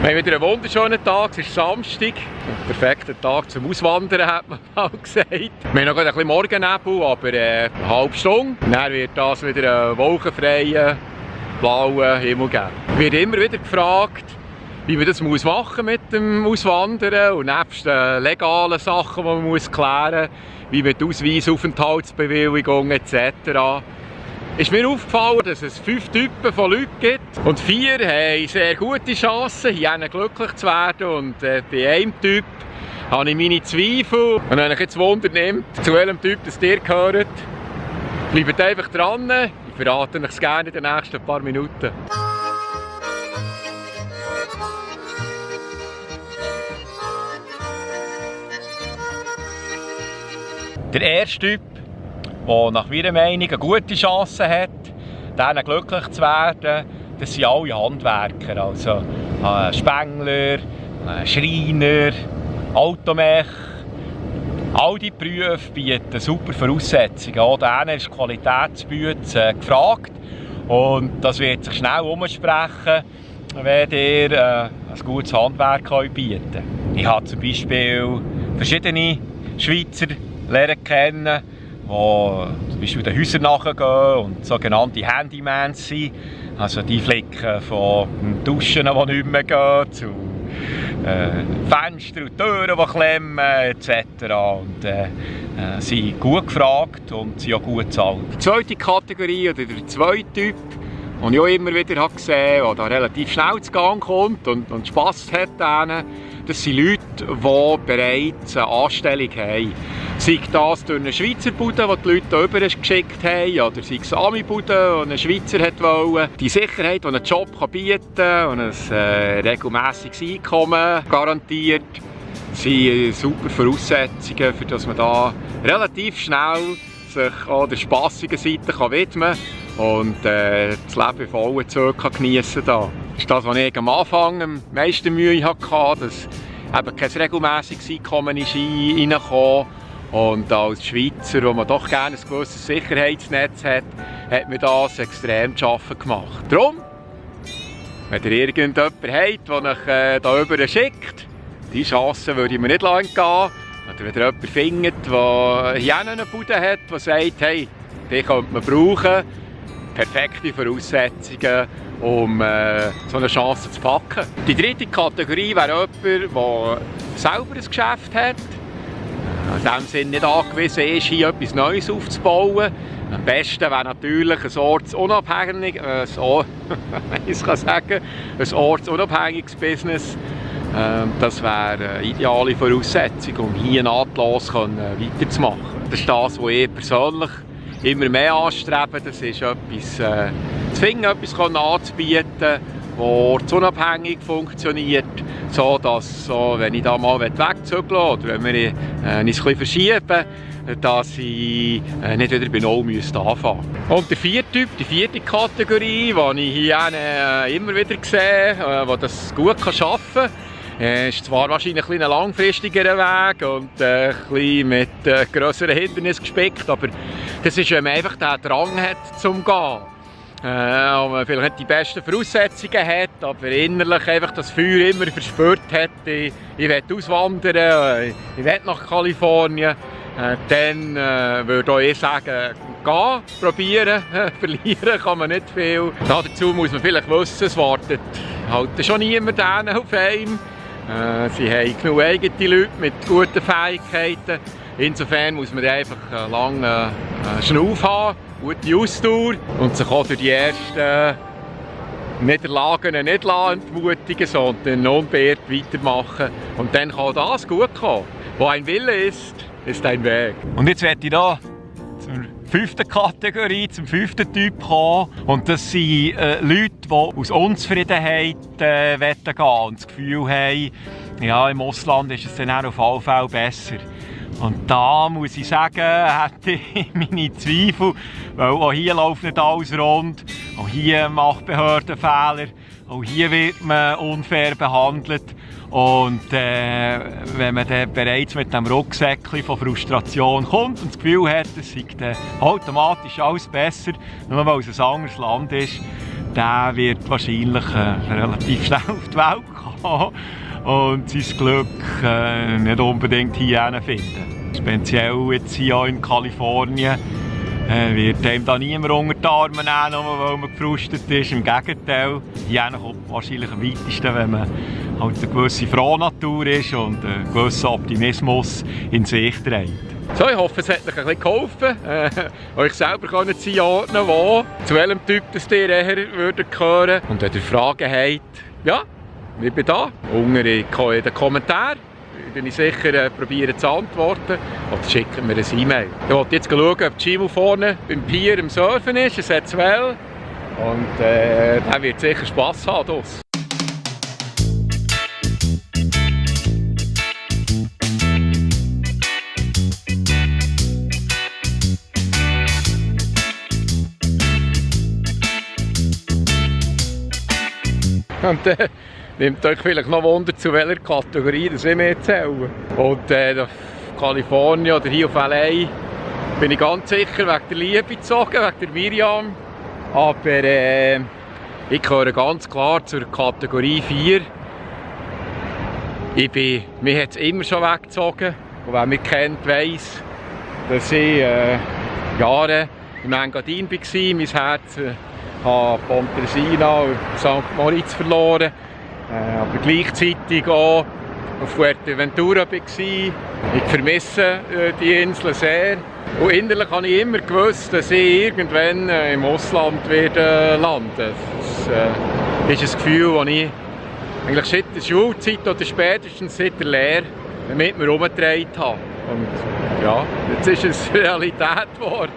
Wir haben wieder einen wunderschönen Tag, es ist Samstag. Ein perfekter Tag zum Auswandern, hat man mal gesagt. Wir haben noch ein bisschen Morgennebel, aber eine halbe Stunde. Dann wird das wieder einen wolkenfreien, blauen Himmel geben. Es wird immer wieder gefragt, wie man das machen muss mit dem Auswandern und nebst den legalen Sachen, die man klären muss, wie man die Ausweis, Aufenthaltsbewilligung etc. Ist mir aufgefallen, dass es 5 Typen von Leuten gibt und 4 haben sehr gute Chancen, hier glücklich zu werden, und bei einem Typ habe ich meine Zweifel. Und wenn euch jetzt Wunder nimmt, zu welchem Typ das ihr gehört, bleibt einfach dran, ich verrate euch es gerne in den nächsten paar Minuten. Der erste Typ, der nach meiner Meinung eine gute Chance hat, denen glücklich zu werden, das sind alle Handwerker. Also Spengler, Schreiner, Automech. All diese Berufe bieten super Voraussetzungen. Auch denen ist Qualitätsbüte gefragt. Und das wird sich schnell umsprechen, wenn ihr ein gutes Handwerk bieten könnt. Ich habe zum Beispiel verschiedene Schweizer lernen kennen, die zum Beispiel den Häusern nachgehen und sogenannte Handymans sind. Also die flicken von Duschen, die nicht mehr gehen, zu Fenstern und Türen, die klemmen etc. Und sind gut gefragt und sind auch gut bezahlt. Die zweite Kategorie, oder der zweite Typ, den ich auch immer wieder gesehen habe, der relativ schnell zu Gang kommt und Spass hat, das sind Leute, die bereits eine Anstellung haben. Sei das durch eine Schweizer Bude, die die Leute hier rüber geschickt haben, oder sei es eine Ami-Bude, die ein Schweizer wollte. Die Sicherheit, die einen Job bieten kann und ein regelmässiges Einkommen garantiert, sind super Voraussetzungen, für dass man da relativ schnell sich an der spassigen Seite widmen kann und das Leben in vollen Zügen geniessen kann. Das ist das, was ich am Anfang am meisten Mühe hatte, dass eben kein regelmäßiges Einkommen reinkam. Und als Schweizer, wo man doch gerne ein gewisses Sicherheitsnetz hat, hat mir das extrem zu schaffen gemacht. Darum, wenn ihr irgendjemanden habt, der euch da rüber schickt, diese Chance würde ich mir nicht entgehen. Oder wenn ihr jemanden findet, der hier eine Bude hat, der sagt, hey, den könnte man brauchen, perfekte Voraussetzungen, um so eine Chance zu packen. Die dritte Kategorie wäre jemand, der selber ein Geschäft hat, in diesem Sinne nicht angewiesen ist, hier etwas Neues aufzubauen. Am besten wäre natürlich ein ortsunabhängiges, ein ortsunabhängiges Business. Das wäre eine ideale Voraussetzung, um hier nahtlos weiterzumachen. Das ist das, was ich persönlich immer mehr anstrebe. Das ist etwas zu finden, etwas anzubieten, das ortsunabhängig funktioniert, so dass wenn ich da mal wegzügeln oder wenn wir uns ein bisschen verschieben, dass ich nicht wieder bei Null anfangen müsste. Und der vierte Typ, die vierte Kategorie, die ich hier immer wieder sehe, die das gut schaffen kann, ist zwar wahrscheinlich ein langfristigerer Weg und ein bisschen mit grösseren Hindernissen gespickt, aber das ist, wenn man einfach den Drang hat zum Gehen. Und man vielleicht nicht die besten Voraussetzungen hat, aber innerlich einfach das Feuer immer verspürt hat, ich will auswandern, ich will nach Kalifornien, dann würde auch ich sagen, gehen, probieren, verlieren kann man nicht viel. Dazu muss man vielleicht wissen, es wartet halt schon niemand auf einen. Sie haben genug eigene Leute mit guten Fähigkeiten. Insofern muss man einfach lange Schnauf haben, gute Ausdauer und sich auch durch die ersten Niederlagen nicht entmutigen, sondern unbeirrt weitermachen. Und dann kann das gut kommen. Wo ein Wille ist, ist ein Weg. Und jetzt werde ich hier zur 5. Kategorie, zum 5. Typ kommen. Und das sind Leute, die aus Unzufriedenheit gehen und das Gefühl haben, ja, im Ausland ist es dann auch auf alle Fälle besser. Und da muss ich sagen, hätte ich meine Zweifel, weil auch hier läuft nicht alles rund, auch hier macht Behörden Fehler, auch hier wird man unfair behandelt. Und wenn man dann bereits mit dem Rucksäckchen von Frustration kommt und das Gefühl hat, es sei dann automatisch alles besser, nur weil es ein anderes Land ist, der wird wahrscheinlich relativ schnell auf die Welt kommen. und sein Glück nicht unbedingt hierhin finden. Speziell jetzt hier in Kalifornien wird einem da niemand unter die Arme nehmen, nur weil man gefrustet ist. Im Gegenteil, hier kommt wahrscheinlich am weitesten, wenn man halt eine gewisse Frohnatur ist und einen gewissen Optimismus in sich trägt. So, ich hoffe, es hat euch ein bisschen geholfen, euch selber zu ordnen, zu welchem Typ das ihr eher würdet hören. Und wenn ihr Fragen habt, ja, ich bin da. Unten in den Kommentaren würde ich sicher probieren zu antworten. Oder schickt mir ein E-Mail. Ich wollte jetzt schauen, ob Gimo vorne beim Pier im Surfen ist. Es hat Wellen. Und der wird sicher Spass haben. Draussen. Und nimmt euch vielleicht noch Wunder, zu welcher Kategorie das ich mir zähle. Und auf Kalifornien oder hier auf LA bin ich ganz sicher wegen der Liebe gezogen, wegen der Miriam. Aber ich gehöre ganz klar zur Kategorie 4. Mich hat es immer schon weggezogen. Und wer mich kennt, weiss, dass ich Jahre im Engadin war. Mein Herz habe Pontresina und St. Moritz verloren, aber gleichzeitig auch auf Fuerteventura war. Ich vermisse die Insel sehr. Und innerlich habe ich immer gewusst, dass ich irgendwann im Ausland werde landen. Das ist ein Gefühl, das ich eigentlich seit der Schulzeit oder spätestens seit der Lehre mit mir herumgetragen habe. Und ja, jetzt ist es Realität geworden.